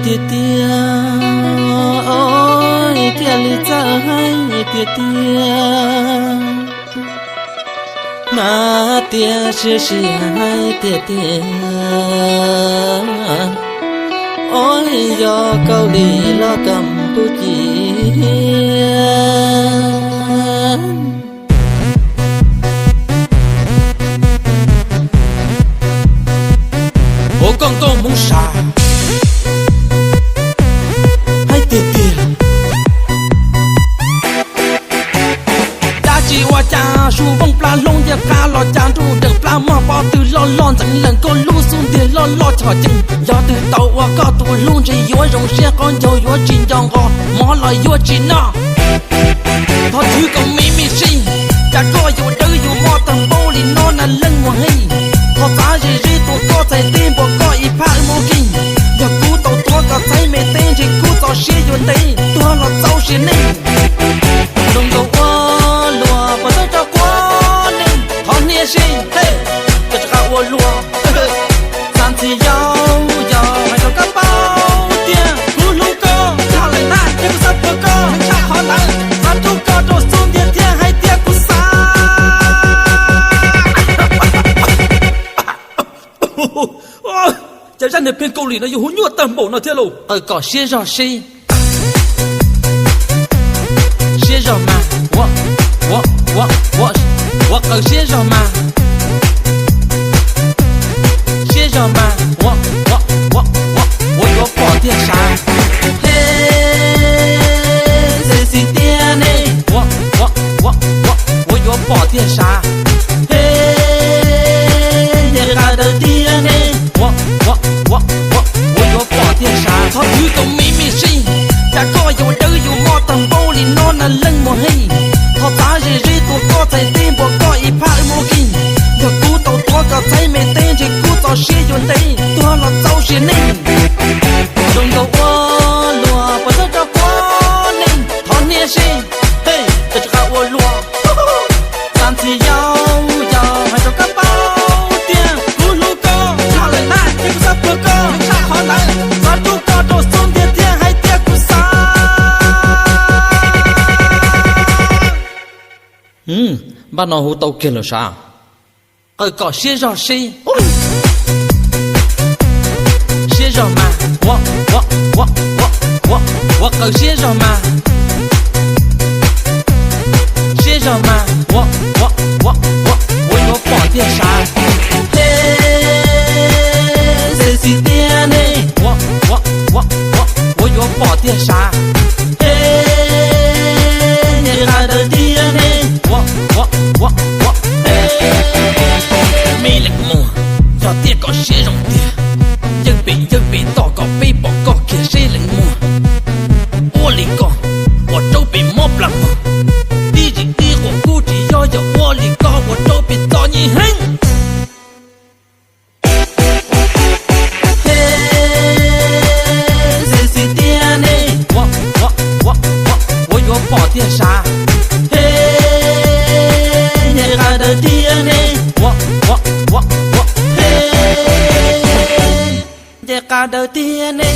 Tiag tiag, oj, thiaj li txawj hais tiag tiag. Hnav tiag siab siab hais tiag tiag, oj, yog Kaus Lim los Kampuchia. Ua koj nkauj Hmoob Sam, hais tiag tiag. Dab tsi ua cas su vooj plab hlob ncaj qha los cas nruj deem plab mog pob tw loj loj ntxeev lees koj lub xub ntiag loj loj chom cees. Yog twg tau ua koj tus hlub ntshe yuav zoo siab qaub ncaug yuav tsis nco nqos mov los yuav tsis noj. Thov chwv kom me me sij, cas koj yuav dawb yuav moj tag npaum li no na leej muag heej. Thov txav ze zeb tua koj txhais teb npuab koj ib phab mus keej. Yog kuv tau tuav koj txhais me teb ntshe kuv txoj sia yuav ntev tuag los txaus sia neej. Zoo nkaus ua luaj puas txawj rau quav neeg thov hnia sij, koj rov qab ua luaj. Xav ntxhi yau yog hais rau koj paub tiag kuv hlub koj tag lawm na, thiab kuv xav tuav koj tshaj qhov ntawd, xav rub koj rau xub ntiag thiab hais tias kuv xav. Cas zaj niag phej Kaus Lim no yuav hu nyuaj tag npaum no thiab lauj? Qaws kom siab zog seb, siab zog mas, ua, ua, ua, ua qaws siab zog mas, siab zog mas, ua, ua, ua, ua, ua yuav pom tiag sav. He, xes xis tiag ne, ua, ua, ua, ua, ua yuav pom tiag sav. He, nce qab dawb tiag ne, ua, ua, ua, ua, ua yuav pom tiag sav. Thov chwv kom me me sij, cas koj yuav dawb yuav moj tag npaum li no na leej muag heej. Thov txav ze zeb tua koj txhais teb npuab koj ib phab mus keej. Yog kuv tau tuav koj txhais me teb ntshe kuv txoj sia yuav ntev tuag los txaus sia neej. Zoo nkaus ua luaj puas txawj rau quav neeg thov hnia sij, he, koj rov qab ua luaj. Xav ntxhi yau yog hais rau koj paub tiag kuv hlub koj tag lawm na, thiab kuv xav tuav koj tshaj qhov ntawd, xav rub koj rau xub ntiag thiab hais tias kuv xav. Npaj no hu tau kiag lawm sav. Qaws kom siab zog seb, siab zog mas, ua, ua, ua, ua, ua, ua qaws siab zog mas, siab zog mas, ua, ua, ua, ua, ua yuav pom tiag sav. He, xes xis tiag ne, ua, ua, ua, ua, ua yuav pom tiag sav. He, nce qab dawb tiag ne, ua, ua, ua, ua, he, me leej muag, yog tias koj siab zoo tiag, yeej pem yeej pem tom kom peb pom koj kiag seb leej muag. Ua li koj ua raub pem mob plas mog, tib zis tib quas kub tsis yog, yog ua li koj ua raub pem txom nyem heev. He, xes xis tiag ne, ua, ua, ua, ua, ua yuav pom tiag sav. He, nce qab dawb tiag ne, ua, ua, ua, ua, he, nce qab dawb tiag ne.